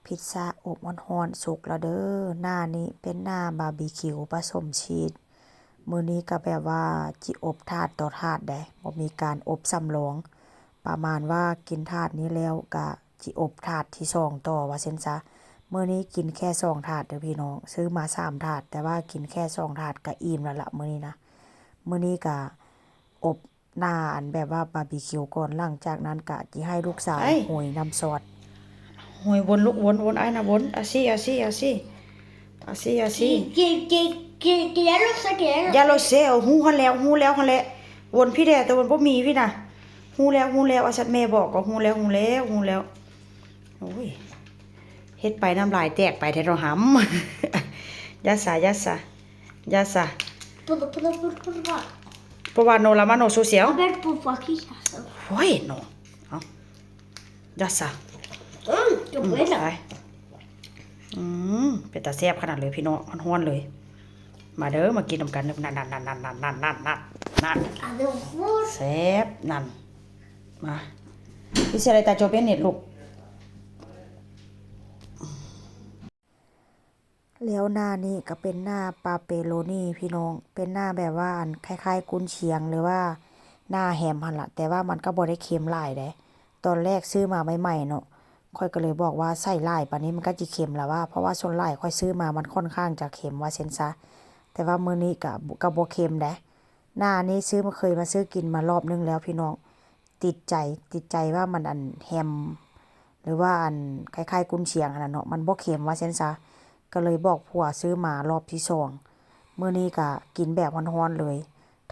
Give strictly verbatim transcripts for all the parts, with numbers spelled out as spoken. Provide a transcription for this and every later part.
พิซซ่าอบร้อนๆ สุกแล้วเด้อ หน้านี้เป็นหน้าบาร์บีคิวผสมชีส มื้อนี้ก็แบบว่าจิอบถาดต่อถาดเด้ บ่มีการอบสำรอง ประมาณว่ากินถาดนี้แล้วก็จิอบถาดที่สองต่อว่าซั่นซะ มื้อนี้กินแค่สองถาดเด้อพี่น้อง ซื้อมาสามถาด แต่ว่ากินแค่สองถาดก็อิ่มแล้วละมื้อนี้นะ มื้อนี้ก็อบหน้าอันแบบว่าบาร์บีคิวก่อน หลังจากนั้นก็จิให้ลูกสาว เอ้ย โรยน้ำซอส โรย วนลูก วน วน อ้ายนะ วน así, así, así, así, así. Que, que, que, que ya lo sé, que ya lo อย่าโรยเซล ฮู้หั้นแล้ว ฮู้แล้วหั้นแหละ วนพี่แด่ แต่วนบ่มีพี่นะ ฮู้แล้ว ฮู้แล้ว ว่าซั่น แม่บอกก็ฮู้แล้ว ฮู้แล้ว ฮู้แล้ว โอ้ย เฮ็ดไปน้ำลายแตกไปแท้เนาะหำ อย่าซะ อย่าซะ อย่าซะ Puedo, puedo, puedo, puedo. Probando la mano sucia. A ver, por aquí. โอ้ยเนาะ เอา อย่าซะ Mm, qué buena. ไป อืม เป็นตาแซ่บขนาดเลยพี่น้อง ฮ้อนๆเลย มาเด้อ มากินนำกัน นั่น นั่น นั่น นั่น นั่น นั่น นั่น นั่น นั่น A lo mejor. แซ่บนั่น มา พี่เซอะไรตาโจเป็นเน็ตลูก แล้วหน้านี้ก็เป็นหน้าปาเปโลนี่พี่น้อง เป็นหน้าแบบว่าอันคล้ายๆ กุนเชียง หรือว่าหน้าแฮมหั่นละ แต่ว่ามันก็บ่ได้เค็มหลายเด้ ตอนแรกซื้อมาใหม่ๆเนาะ ข้อยก็เลยบอกว่าใส่หลายปานนี้มันก็จิเค็มแล้วว่า เพราะว่าส่วนหลายข้อยซื้อมามันค่อนข้างจะเค็มว่าซั่นซะ แต่ว่ามื้อนี้ก็ ก็บ่เค็มเด้ หน้านี้ซื้อมา เคยมาซื้อกินมารอบนึงแล้วพี่น้อง ติดใจ ติดใจว่ามันอันแฮม หรือว่าอันคล้ายๆ กุนเชียงหั่นน่ะเนาะ มันบ่เค็มว่าซั่นซะ ก็เลยบอกผัวซื้อมารอบที่สอง มื้อนี้ก็กินแบบฮ้อนๆเลย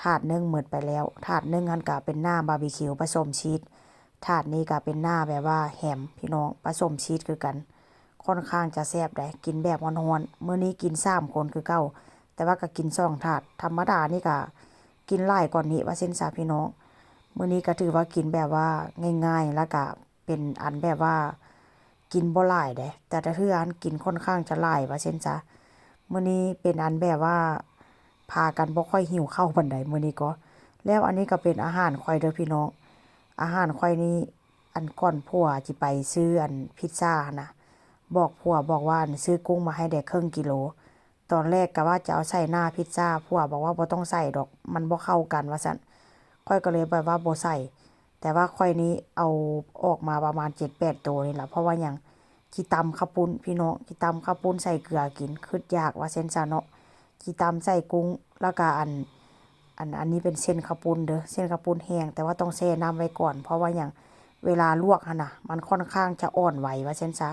ถาดหนึ่งหมดไปแล้ว ถาดหนึ่งหั่นก็เป็นหน้าบาร์บีคิวผสมชีส ถาดนี้ก็เป็นหน้าแบบว่าแฮมพี่น้อง ผสมชีสคือกัน ค่อนข้างจะแซ่บเด้ กินแบบฮ้อนๆ มื้อนี้กินสามคนคือเก่า แต่ว่าก็กินสองถาด ธรรมดานี่ก็กินหลายกว่านี้ว่าซั่นซะพี่น้อง มื้อนี้ก็ถือว่ากินแบบว่าง่ายๆ แล้วก็เป็นอันแบบว่ากินบ่หลายเด้ แต่ละเทื่ออันกินค่อนข้างจะหลายว่าซั่นซะ มื้อนี้เป็นอันแบบว่าพากันบ่ค่อยหิวข้าวปานใดมื้อนี้ก็ แล้วอันนี้ก็เป็นอาหารข้อยเด้อพี่น้อง อาหารข้อยนี่ อันก่อนผัวจิไปซื้ออันพิซซ่าหั่นนะ บอกผัวบอกว่าอันซื้อกุ้งมาให้แด่ครึ่งกิโล ตอนแรกก็ว่าจะเอาใส่หน้าพิซซ่า ผัวบอกว่าบ่ต้องใส่ดอก มันบ่เข้ากันว่าซั่น ข้อยก็เลยแบบว่าบ่ใส่ แต่ว่าข้อยนี้เอาออกมาประมาณเจ็ดแปดตัวนี่ล่ะ เพราะว่าหยัง จิตำข้าวปุ้นพี่น้อง จิตำข้าวปุ้นใส่เกลือกิน คิดอยากว่าซั่นซะเนาะ จิตำใส่กุ้ง แล้วก็อัน อัน อันนี้เป็นเส้นข้าวปุ้นเด้อ เส้นข้าวปุ้นแห้ง แต่ว่าต้องแช่น้ำไว้ก่อน เพราะว่าหยัง เวลาลวกหั่นน่ะ มันค่อนข้างจะอ่อนไหวว่าซั่นซะ